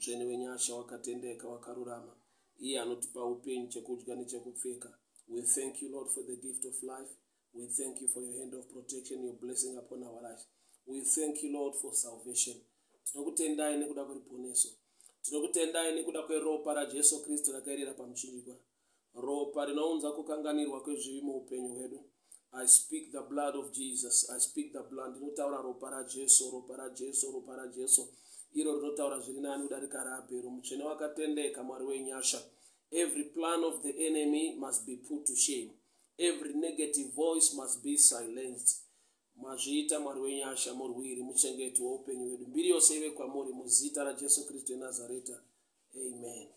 Mutsvene wenyasha, wakatendeka, wakarurama, iye anotipa upenyu, chekudya nechekupfeka. We thank you, Lord, for the gift of life. We thank you for your hand of protection, your blessing upon our lives. We thank you, Lord, for salvation. Tinokutendai nekuda kweruponeso. Tinokutendai nekuda kweropa raJesu Kristu rakaerera pamuchinjikwa. Ropa rinounza kukanganirwa kwezvivi muupenyu hwedu. I speak the blood of Jesus. I speak the blood. Ndinotaura ropa raJesu, ropa raJesu, ropa raJesu. Iro rinotaura zviri nani kudarika raAbhero. Mutsvene wakatendeka, Mwari wenyasha. Every plan of the enemy must be put to shame. Every negative voice must be silenced. Mazviita Mwari wenyasha, murwiri, muchengeti weupenyu hwedu. Mbiri yose ive kwamuri muzita raJesu Kristu weNazareta. Amen.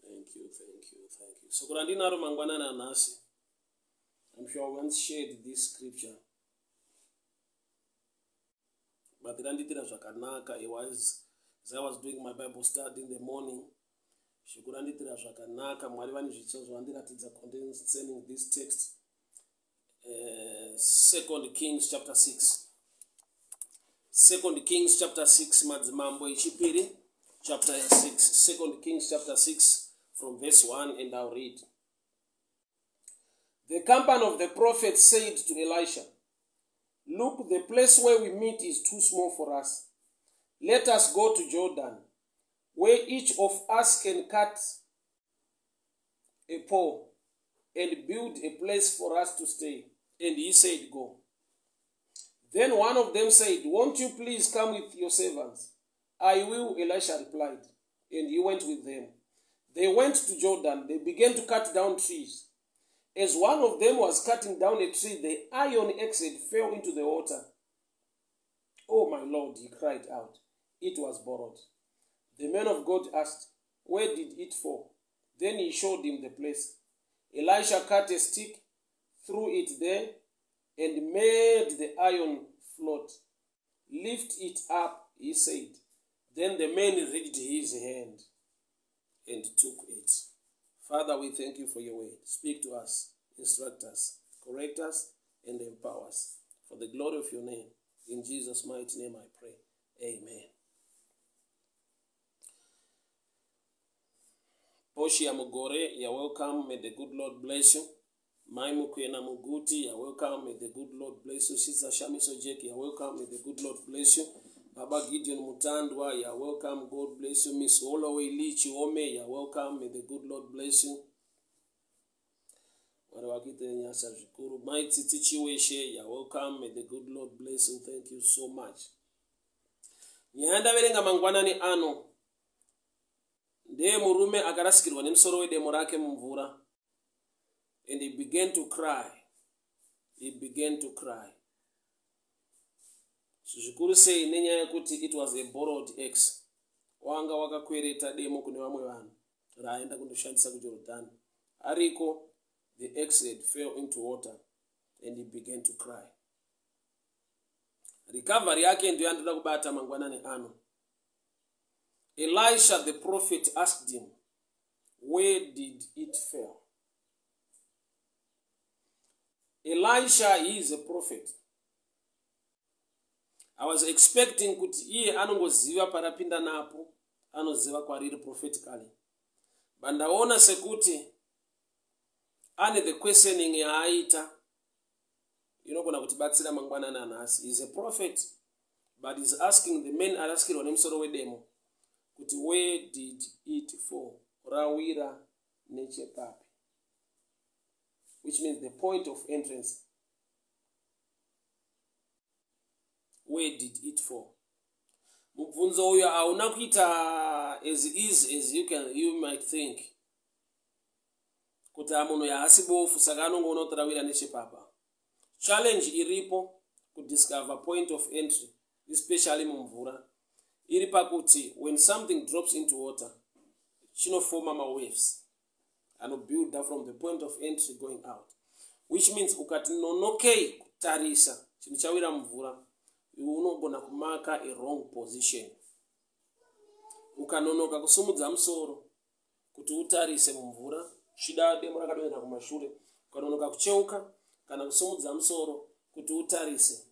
Thank you, thank you, thank you. Soko randinaro mangwanani anhasi. I'm sure I once shared this scripture. But randiitira zvakanaka. It was as I was doing my Bible study in the morning. Shoko randiitira zvakanaka. Mwari vane zvitsva zvavandiratidza concerning this text. Second Kings chapter 6. Second Kings chapter 6, madzimambo echipiri chapter 6. Second Kings chapter 6 from verse 1, and I'll read. The company of the prophets said to Elisha, Look, the place where we meet is too small for us. Let us go to Jordan, where each of us can cut a pole and build a place for us to stay. And he said, Go. Then one of them said, Won't you please come with your servants? I will, Elisha replied. And he went with them. They went to Jordan. They began to cut down trees. As one of them was cutting down a tree, the iron axe fell into the water. Oh, my Lord, he cried out. It was borrowed. The man of God asked, Where did it fall? Then he showed him the place. Elisha cut a stick, threw it there, and made the iron float. Lift it up, he said. Then the man reached his hand and took it. Father, we thank you for your word. Speak to us, instruct us, correct us, and empower us. For the glory of your name. In Jesus' mighty name I pray. Amen. Portia Mugore, you're welcome. May the good Lord bless you. Mai Mukwena Muguti, you're welcome. May the good Lord bless you. Sister Shamiso Jack, you're welcome. May the good Lord bless you. Baba Gideon Mutandwa, you're welcome. God bless you. Miss Holloway Lee Chiome, you're welcome. May the good Lord bless you. Mwari vakuitire nyasha zvikuru. Mai Tsitsi Chiweshe, you're welcome. May the good Lord bless you. Thank you so much. Nyaya ndaverenga mangwanani ano ndeye murume akarasikirwa nemusoro wedemo rake mumvura, and he began to cry. He began to cry. Zvikuru sei nenyaya yekuti it was a borrowed axe. Wanga wakakwereta demo kune vamwe vanhu raaenda kundoshandisa kuJorodhani. Ariko, the axe had fell into water and he began to cry. Recovery yake ndiyo yandoda kubata mangwanani ano. Elisha the prophet asked him, Where did it fall? Elisha, he is a prophet. I was expecting kuti iye anongoziva parapinda napo, anoziva kwariri prophetically. But ndaona sekuti ane the questioning yaaita inogona kutibatsira mangwanani anhasi. He is a prophet, but he is asking the man arasikirwa nemusoro wedemo kuti where did it fall? Rawira nechepapi? Which means the point of entrance. Where did it fall? Mubvunzo uyo hauna kuita as easy as you might think. Kuti munhu yaasi bofu saka anongoona kuti rawira nechepapa. Challenge iripo kudiscover point of entry, especially mumvura, iri pakuti when something drops into water, chinofoma mawaves anobuilda from the point of entry going out, which means ukati nonokei kutarisa chinhu chawira mumvura, iwe unogona kumaka a wrong position. Ukanonoka kusumudza musoro kuti utarise mumvura, svida demo rakadonhera kumashure, ukanonoka kucheuka kana kusumudza musoro, kuti utarise,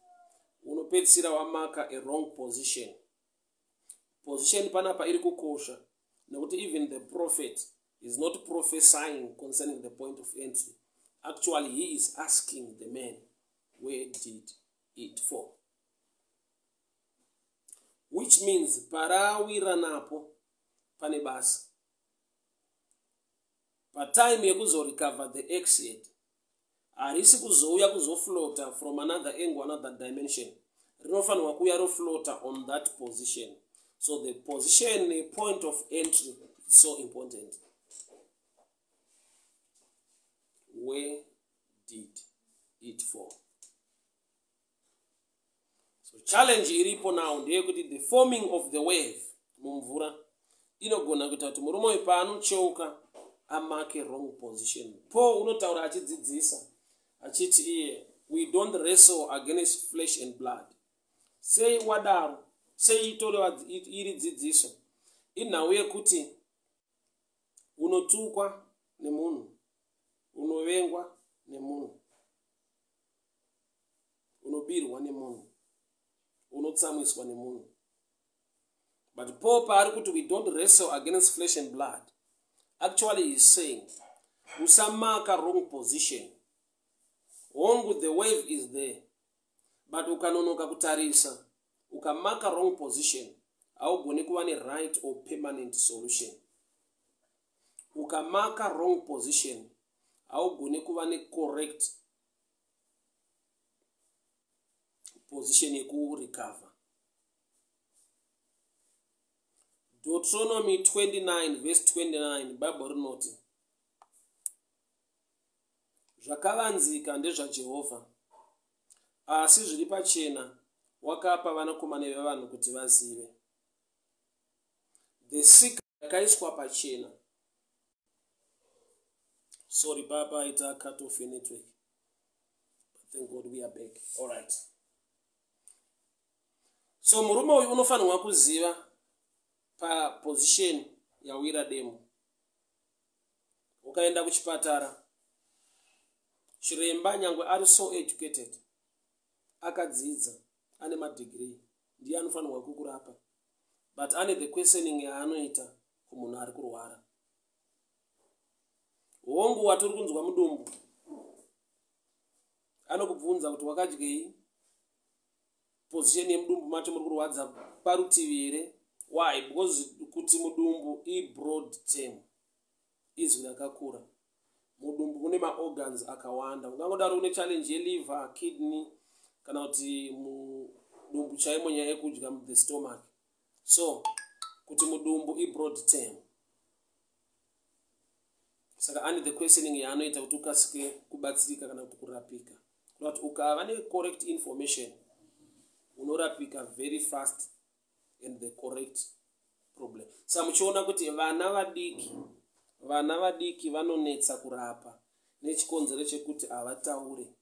unopedzisira wamaka a wrong position. Position panapa iri kukosha nekuti even the prophet is not prophesying concerning the point of entry. Actually, he is asking the man, where did it fall? Which means parawira napo pane basa. Patime yekuzorecover the axe head, harisi kuzouya kuzoflota from another angle, another dimension. Rinofanirwa kuuya roflota on that position. So the position, the point of entry is so important. Where did it fall? So challenge iripo now ndeyekuti the forming of the wave mumvura inogona kuita kuti murume uyu paanocheuka amake wrong position. Paul unotaura achidzidzisa achiti iye, we don't wrestle against flesh and blood. Sei wadaro? Sei itoreva iri dzidziso? Inhau yekuti unotukwa nemunhu, unovengwa nemunhu, unobirwa nemunhu, unotsamwiswa nemunhu. But Paul paari kuti we don't wrestle against flesh and blood, actually he is saying usamaka wrong position. Hongu, the wave is there, but ukanonoka kutarisa, ukamaka wrong position, haugoni kuva neright or permanent solution. Ukamaka wrong position, haugoni kuva necorrect position yekurecover. Deuteronomy 29 verse 29, Bible rinoti zvakavanzika ndezvaJehovha, asi zviri pachena wakapa vanakomana vevanhu kuti vazive. The secret yakaiswa pachena. Sorry, Papa, ita cut off your network. But thank God we are back. All right. So murume uyu unofanirwa kuziva paposition yawira demo. Ukaenda kuchipatara, chiremba nyangwe ari so educated, akadzidza, ane madegree, ndiye anofanirwa kukurapa, but ane the questioning yaanoita kumunhu ari kurwara. Hongu, watori kunzwa mudumbu, anokubvunza kuti wakadyei, position yemudumbu macho muri kurwadza parutivi here? Why? Because kuti mudumbu ibroad term, izwi rakakura. Mudumbu mune maorgans akawanda. Ungangodaro une challenge yeliver, kidney, kana kuti mudumbu chaimo nyaya yekudya, the stomach. So kuti mudumbu ibroad term, saka ane the questioning yaanoita kuti ukasike kubatsirika kana kuti kurapika. Kuda kuti ukava necorrect information, unorapika very fast and the correct problem. Saka muchiona kuti vana vadiki vanonetsa kurapa nechikonzero chekuti havataure.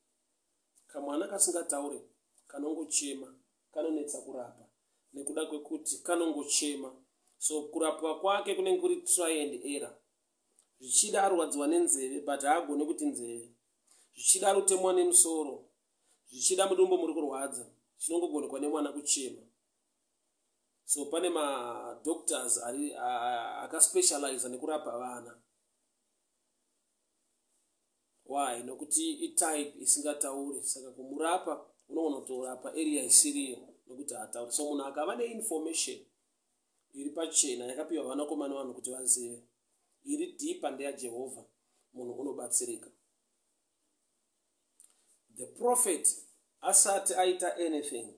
Kamwana kasingataure, kanongochema, kanonetsa kurapa nekuda kwekuti kanongochema. So kurapwa kwake kunenge kuri try and error. Zvichida arwadziwa nenzeve, but haagoni kuti nzeve. Zvichida ari kutemwa nemusoro, zvichida mudumbu muri kurwadza. Chinongogonekwa nemwana kuchema. So pane madoctors ari akaspecializa nekurapa vana. Why? Nokuti itype isingatauri, saka kumurapa unogona kutorapa area isiriyo nokuti haatauri. So munhu akava neinformation iri pachena yakapiwa vanakomana vanhu kuti vazive, iri deeper ndeyaJehovha, munhu unobatsirika. The prophet asati aita anything,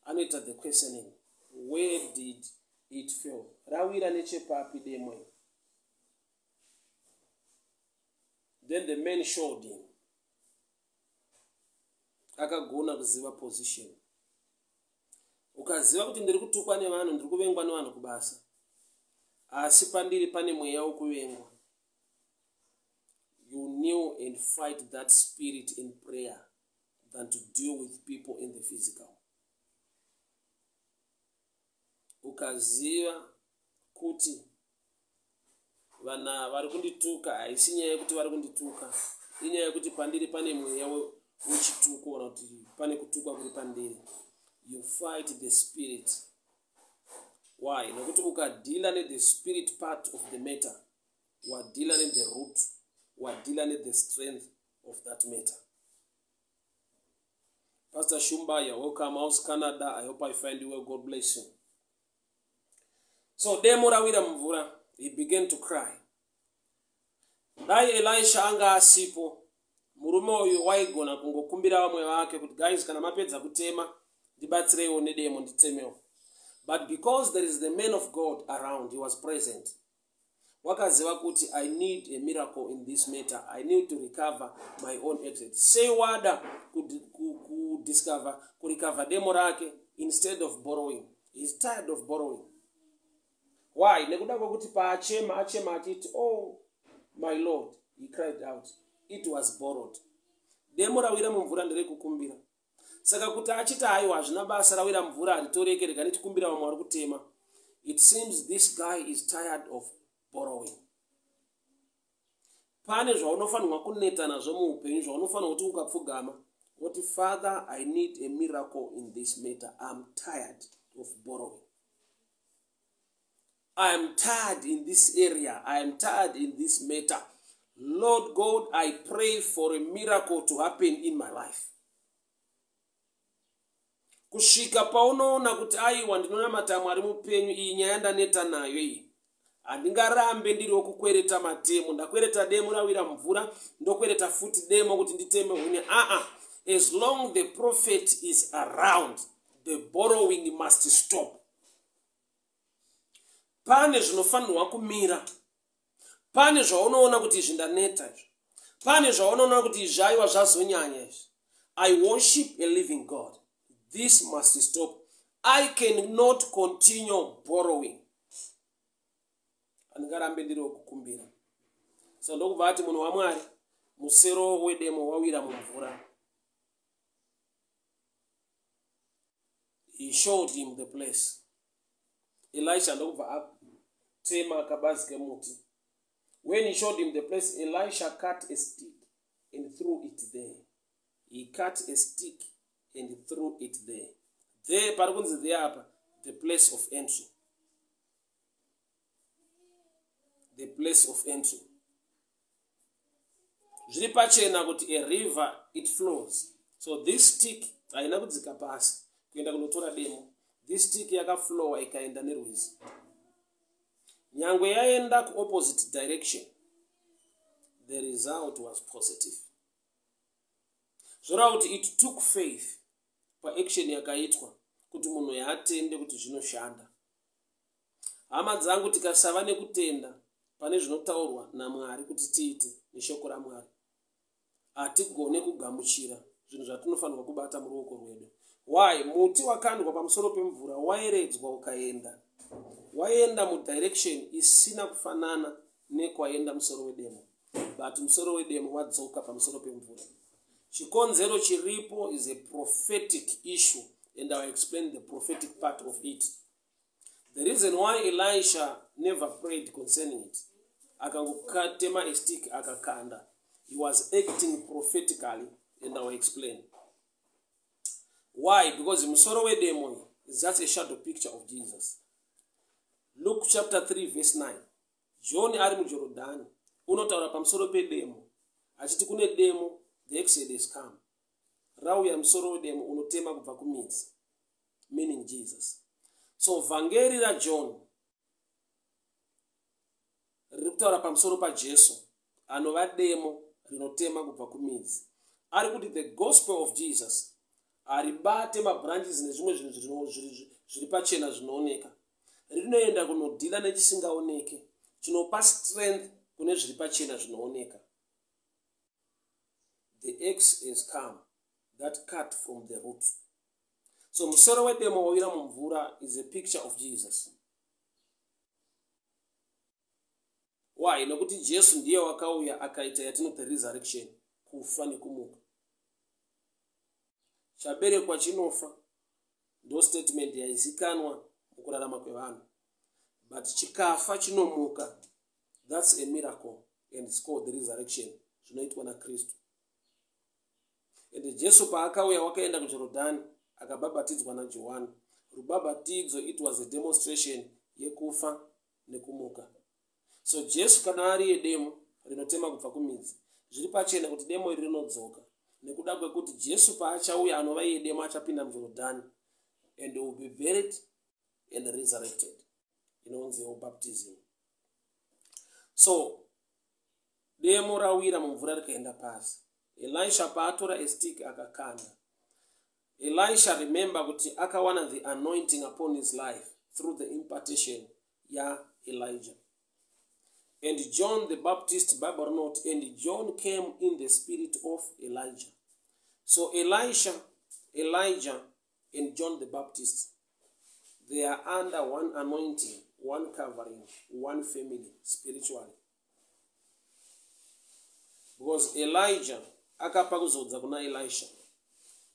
anoita the questioning, where did it fall? Rawira nechepapi demwe? Then the man showed him. Akagona kuziva position. Ukaziva kuti ndiri kutukwa nevanhu, ndiri kuvengwa nevanhu kubasa, asi pandiri pane mweya wokuvengwa, you kneel and fight that spirit in prayer than to deal with people in the physical. Ukaziva kuti vana vari kundituka, haisi nyaya yekuti vari kundituka, inyaya yekuti pandiri pane mweya. wechituko kana kuti pane kutukwa kuri pandiri. You fight the spirit. Why? Nokuti ukadhila nethe spirit part of the matter, wadhila nethe root, wadhila nethe strength of that matter. Pastor Shumba, you're welcome. House Canada, I hope I find you well. God bless you. So demo rawira mumvura, he began to cry. Dai Elisha anga asipo, murume uyu waigona kungokumbira vamwe vake kuti guys, kana mapedza kutema, ndibatsireiwo nedemo nditemewo. But because there is the man of God around, he was present. Wakaziva kuti I need a miracle in this matter. I need to recover my own exit. Sei wada kudiscover, kurecover demo rake instead of borrowing. He's tired of borrowing. Why? Nekuda kwekuti paachema, achema achiti, oh my Lord, he cried out. It was borrowed. Demo rawira mumvura nderekukumbira. Saka kuti achiti aiwa hazvina basa rawira mvura haritoreke rega ndichikumbira vamwe vari kutema. It seems this guy is tired of borrowing. Pane zvaunofanirwa kuneta nazvo muupenyu, zvaunofanirwa kuti ukapfugama woti, Father, I need a miracle in this matter. I'm tired of borrowing. I am tired in this area. I am tired in this matter. Lord God, I pray for a miracle to happen in my life. Kusvika paunoona kuti aiwa ndinonamata Mwari mupenyu, iyi nyaya ndaneta nayo iyi. Handingarambe ndiri wokukwereta matemo. Ndakwereta demo rawira mvura, ndokwereta futi demo kuti nditeme huni. Aa, as long the prophet is around, the borrowing must stop. Pane zvinofanirwa kumira. Pane zvaunoona kuti izvi ndaneta izvi. Pane zvaunoona kuti izvi aiwa zvazonyanya izvi. I worship a living God. This must stop. I cannot continue borrowing. Handingarambe ndiri wekukumbira. So ndokubva ati munhu waMwari, musero wedemo wawira mumvura. He showed him the place. Elisha ndokubva atema kabazi kemuti. When he showed him the place, Elisha cut a stick and threw it there. He cut a stick and threw it there. There, pari kunzi there apa, the place of entry. The place of entry. Zviri pachena kuti a river, it flows. So this stick haina kudzika pasi kuenda kunotora demo. This stick yakaflowa ikaenda nerwizi. Nyangwe yaenda kuopposite direction, the result was positive. Zvoreva kuti it took faith paaction yakaitwa kuti munhu yaatende kuti zvinoshanda. Hama dzangu, tikasava nekutenda pane zvinotaurwa naMwari kuti tiite neshoko raMwari, hatigone kugamuchira zvinhu zvatinofanirwa kubata muruoko rwedu. Why? Muti wakandwa pamusoro pemvura waeredzwa ukaenda. Waenda mudirection isina kufanana nekwaenda musoro wedemo. But musoro wedemo wadzoka pamusoro pemvura. Chikonzero chiripo is a prophetic issue, and I will explain the prophetic part of it. The reason why Elisha never prayed concerning it, akangotema a stick akakanda. He was acting prophetically, and I will explain. Why? Because musoro wedemo is just a shadow picture of Jesus. Luke chapter 3 verse 9. John ari muJorodhani unotaura pamusoro pedemo achiti kune demo, the exodus come. Rauya musoro wedemo unotema kubva kumidzi, meaning Jesus. So vhangeri raJohn riri kutaura pamusoro paJesu anova demo rinotema kubva kumidzi. Ari kuti the gospel of Jesus haribate mabranches nezvimwe zvinhu zviri pachena zvinooneka. Rinoenda kunodhila nechisingaoneke chinopa strength kune zviri pachena zvinooneka. The axe has come that cut from the root. So musoro wedemo wawira mumvura is a picture of Jesus. Why? Nokuti Jesu ndiye wakauya akaita yatinoti resurrection, kufa nekumuka. Chaberekwa chinofa, ndo statement yaizikanwa mukurarama kwevanhu. But chikafa chinomuka, that's a miracle and it's called the resurrection, zvinoitwa naKristu. Ende Jesu paakauya wakaenda kuJorodhani akabhabhatidzwa naJohani. Rubhabhatidzo, it was a demonstration yekufa nekumuka. So Jesu kana ari yedemo rinotema kubva kumidzi, zviri pachena kuti demo iri rinodzoka nekuda kwekuti Jesu paachauya anova iye demo achapinda muJorodhani and will be buried and resurrected, inonziwo baptism. So demo rawira mumvura rikaenda pasi. Elisha paatora a stick akakanda, Elisha, remember kuti akawana the anointing upon his life through the impartation yaElijah. And John the Baptist, Bible rinoti, and John came in the spirit of Elijah. So Elisha, Elijah and John the Baptist, they are under one anointing, one covering, one family spiritually, because Elijah akapa kuzodza kuna Elisha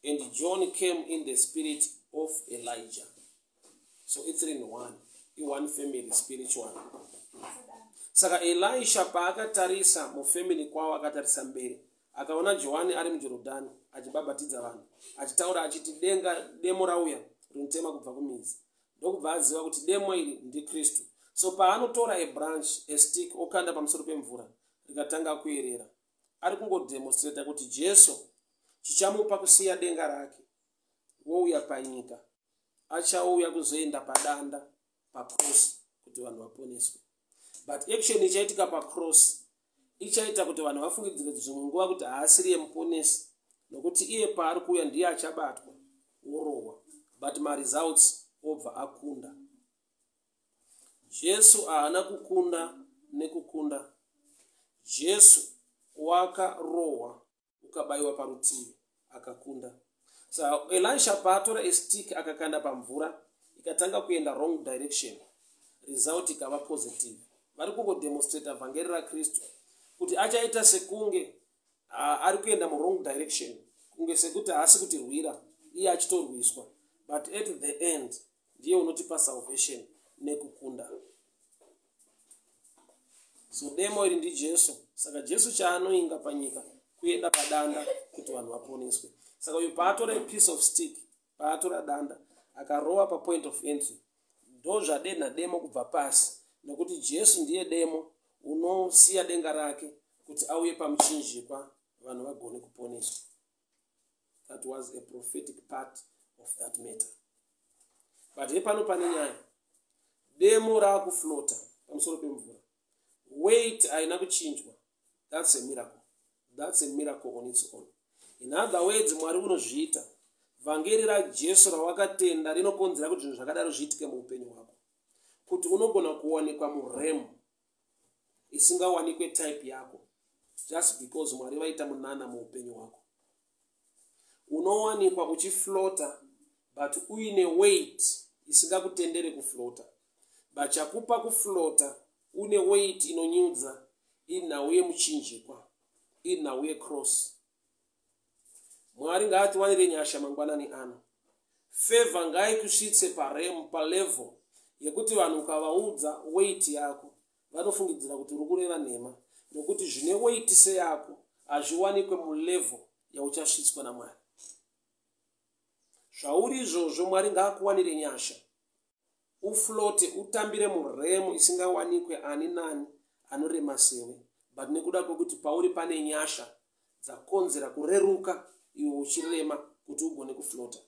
and John came in the spirit of Elijah. So it's in one, one family spiritually. Saka Elisha paakatarisa mufamily kwavo, akatarisa mberi, akaona Johani ari muJorodhani achibhabhatidza vanhu, achitaura achiti denga demo rauya rinotema kubva kumidzi, ndokubva aziva kuti demo iri ndiKristu. So paanotora a branch, a stick, okanda pamusoro pemvura, rikatanga kuyerera, ari kungodemonstrata kuti Jesu chichamupa kusiya denga rake wouya panyika, achauya kuzoenda padanda, pacross, kuti vanhu vaponeswe. But action ichaitika pacross ichaita kuti vanhu vafungidzire dzimwe nguva kuti haasiri yemuponesi, nokuti iye paari kuuya ndiye achabatwa worohwa, but maresults obva akunda. Jesu haana kukunda nekukunda. Jesu wakarohwa, ukabayiwa parutivi, akakunda. Saka Elisha paatora a stick akakanda pamvura, ikatanga kuenda wrong direction, result ikava positive. Vari kungodemonstrata vhangeri raKristu kuti achaita sekunge ari kuenda muwrong direction, kunge sekuti haasi kutirwira, iye achitorwiswa, but at the end ndiye unotipa salvation nekukunda. So demo iri ndiJesu. Saka Jesu chaanoinga panyika kuenda padanda kuti vanhu vaponeswe. Saka uyu paatora piece of stick, paatora danda akarova papoint of entry, ndo zvadenha demo kubva pasi, nokuti Jesu ndiye demo unosiya denga rake kuti auye pamuchinjikwa, vanhu vagone kuponeswa. That was a prophetic part of that matter. But hepano pane nyaya. Demo raakuflota pamusoro pemvura, weight haina kuchinjwa. That's a miracle. That's a miracle on its own. In other words, Mwari unozviita. Vhangeri raJesu rawakatenda rinokonzera kuti zvinhu zvakadaro zviitike muupenyu hwako, kuti unogona kuwanikwa murealm isingawanikwe type yako, just because Mwari vaita munana muupenyu hwako. Unowanikwa uchiflota but uine weight isingakutendere kuflota, but chakupa kuflota une weight inonyudza inhau yemuchinjikwa, inhau yecross. Mwari ngaatiwanire nyasha mangwanani ano. Favor ngaikusvitse parealm, palevel yekuti vanhu ukavaudza weight yako vanofungidzira kuti uri kureva nhema, nokuti zvine weight seyako hazviwanikwe mulevel yauchasvitswa naMwari. Zvauri izvozvo, Mwari ngaakuwanire nyasha, uflote, utambire murealm isingawanikwe ani nani anorema sewe, but nekuda kwekuti pauri pane nyasha dzakonzera kureruka iwe uchirema kuti ugone kuflota.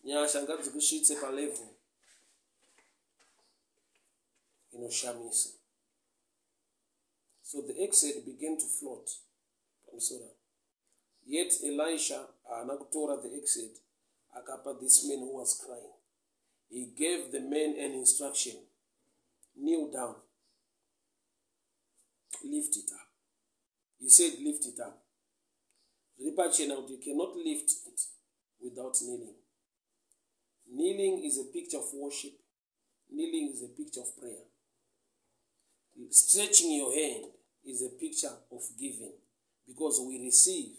Nyasha ngadzikusvitse palevel inoshamisa. So the axe began to float pamusoro. Yet Elisha haana kutora the axe akapa this man who was crying. He gave the man an instruction: "Kneel down, lift it up." He said, "Lift it up." Zviri pachena kuti you cannot lift it without kneeling. Kneeling is a picture of worship. Kneeling is a picture of prayer. Stretching your hand is a picture of giving, because we receive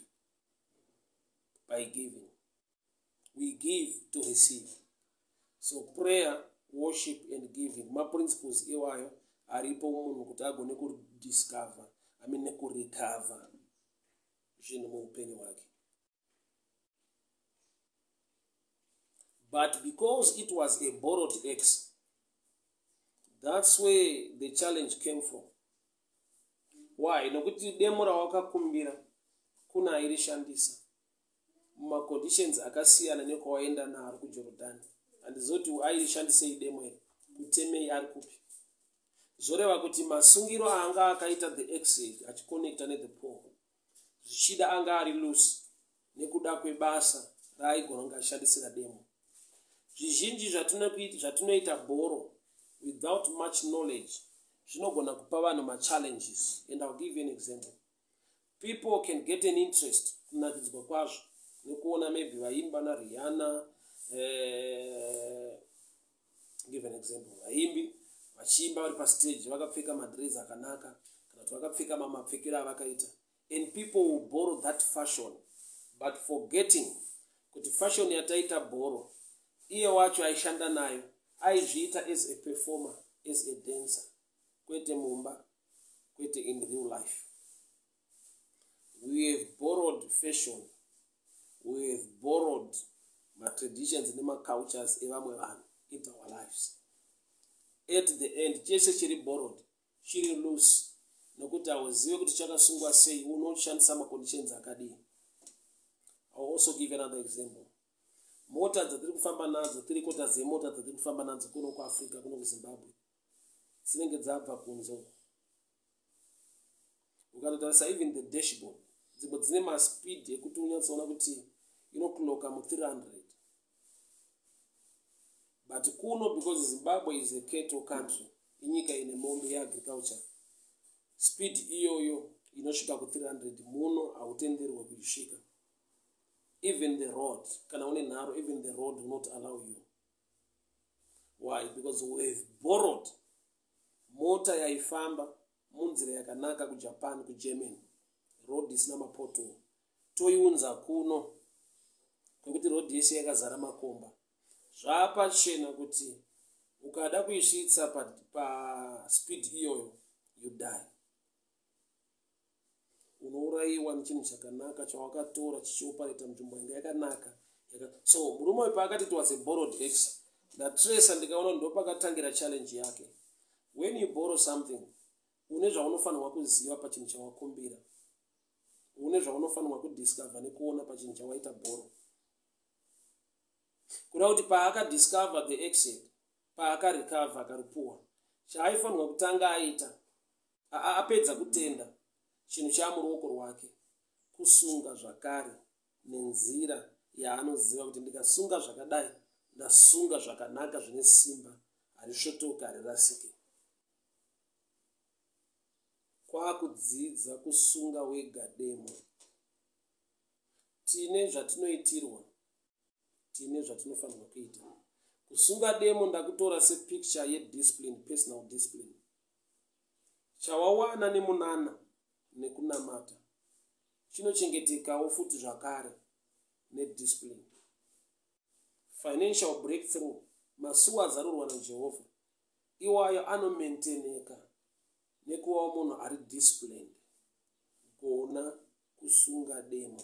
by giving. We give to receive. So prayer, worship and giving, maprinciples iwayo aripo munhu kuti agone kudiscover. I mean, nekurecover zvinhu muupenyu hwake. But because it was a borrowed axe, that's where the challenge came from. Why? Nokuti demo rawakakumbira kuna airishandisa mumaconditions akasiyana nekwawaenda naro kuJorodhani. Handizoti airishandisei demo iri, kutemei ari kupi. Zvoreva kuti masungiro aanga akaita the axe achiconnecta nethe pole, zvichida anga ari loose nekuda kwebasa raaigona kunge achishandisira demo. Zvizhinji zvatinoita borrow without much knowledge zvinogona kupa vanhu machallenges. And I'll give you an example. People can get an interest kunakidzwa kwazvo nekuona maybe vaimba naRihanna, give an example, vaimbi vachiimba vari pastage vakapfeka madress akanaka kana kuti vakapfeka mamapfekero avakaita, and people will borrow that fashion, but forgetting kuti fashion yataita borrow, iye wacho aishanda nayo aizviita as a performer, as a dancer, kwete mumba, kwete in real life. We have borrowed fashion, we have borrowed matraditions nemacultures evamwe vanhu into our lives. At the end, chese chiri borrowed chiri loose, nokuti hauzive kuti chakasungwa sei, unoshandisa maconditions akadii. I'll also give another example. Mota dzatiri kufamba nadzo, 3/4 dzemota dzatiri kufamba nadzo kuno kuAfrica, kuno kuZimbabwe, dzinenge dzabva kunze. Ukatotarisa even the dashboard, dzimwe dzine maspeed ekuti unyatsoona kuti inoclocka mu300, but kuno, because Zimbabwe is a cattle country, inyika ine mombe yeagriculture, speed iyoyo inosvika ku300 muno hautenderwe kuisvika. Even the road, kana une nharo, even the road will not allow you. Why? Because we have borrowed mota yaifamba munzira yakanaka kuJapan, kuGermany, road isina mapothole, toiunza kuno kwekuti road yese yakazara makomba. Zvapachena kuti ukada kuisvitsa paspeed pa iyoyo, you die. Unourayiwa nechinhu chakanaka chawakatora chichioperata munzvimbo yanga yakanaka. So murume uyu paakati it was a borrowed axe, ndatresa ndikaona ndopakatangira challenge yake. When you borrow something, une zvaunofanirwa kuziva pachinhu chawakumbira, une zvaunofanirwa kudiscover nekuona pachinhu chawaita borrow. Kuda kuti paakadiscover the axe, paakarecover, akaripuwa, chaaifanirwa kutanga aita apedza kutenda chinhu chaamuruoko rwake, kusunga zvakare nenzira yaanoziva kuti ndikasunga zvakadai, ndasunga zvakanaka zvine simba, harisvotoka, harirasike. Kwakudzidza kusunga wega demo. Tine zvatinoitirwa, tine zvatinofanirwa kuita. Kusunga demo ndakutora sepicture yediscipline, personal discipline. Chawawana nemunana nekunamata chinochengetekawo futi zvakare nediscipline. Financial breakthrough, masuwa azarurwa naJehovha iwayo anomaintaineka nekuvawo munhu ari disciplined. Gona kusunga demo,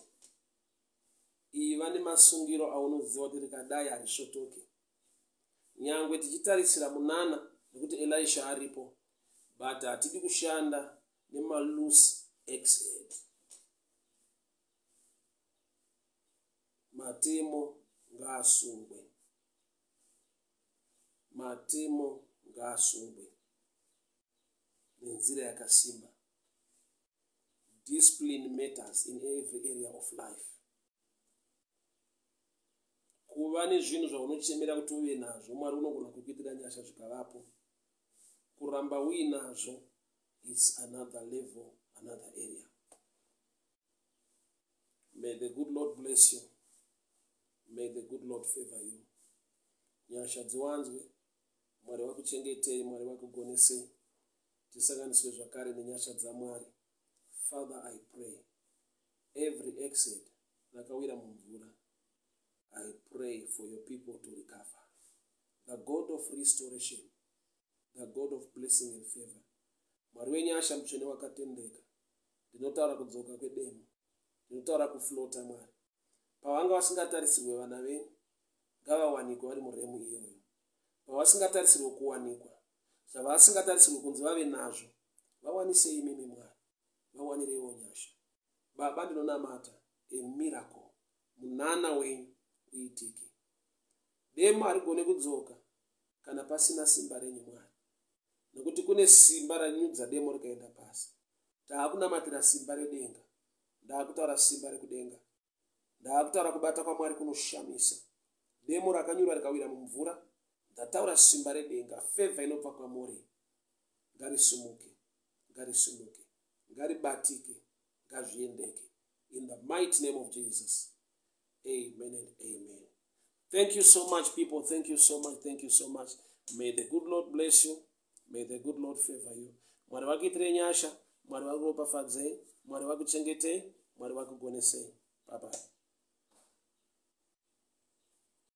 iva nemasungiro aunoziva kuti rikadai harisvotoke. Nyangwe tichitarisira munana nekuti Elisha aripo, but hatidi kushanda nemaloose axe head. Matemo ngaasungwe, matemo ngaasungwe nenzira yakasimba. Discipline matters in every area of life. Kuva nezvinhu zvaunochemera kuti uve nazvo, Mwari unogona kukuitira nyasha zvikavapo. Kuramba uinazvo is another level, another area. May the good Lord bless you. May the good Lord favor you. Nyasha dziwanzwe. Mwari vakuchengetei, Mwari vakugonesei. Tisanganiswe zvakare nenyasha dzaMwari. Father, I pray, every axe rakawira mumvura, I pray for your people to recover. The God of restoration, the God of blessing and favor, Mwari wenyasha mutsvene wakatendeka. Ndinotaura kudzoka kwedemo. Ndinotaura kuflota, Mwari. Pavanga vasingatarisirwe, vana venyu ngavawanikwe vari muremu iyoyo. Pavasingatarisirwe kuwanikwa, zvavasingatarisirwe kunzi vave nazvo, vawanisei imimi, Mwari. Vawanireiwo nyasha. Baba, ndinonamata a miracle, munana wenyu uitike. Demo harigone kudzoka kana pasina simba renyu, Mwari, nekuti kune simba ranyudza demo rikaenda pasi. Taakunamatira simba redenga. Ndaakutaura simba rekudenga. Ndaakutaura kubata kwaMwari kunoshamisa. Demo rakanyura rikawira mumvura. Ndataura simba redenga, favour inobva kwamuri ngarisimuke, ngarisimuke, ngaribatike, ngazviendeke, in the mighty name of Jesus. Amen and amen. Thank you so much, people. Thank you so much. Thank you so much. May the good Lord bless you. May the good Lord favor you. Mwari vakuitirei nyasha. Mwari vakuropafadzei. Mwari vakuchengetei. Mwari vakugonesei.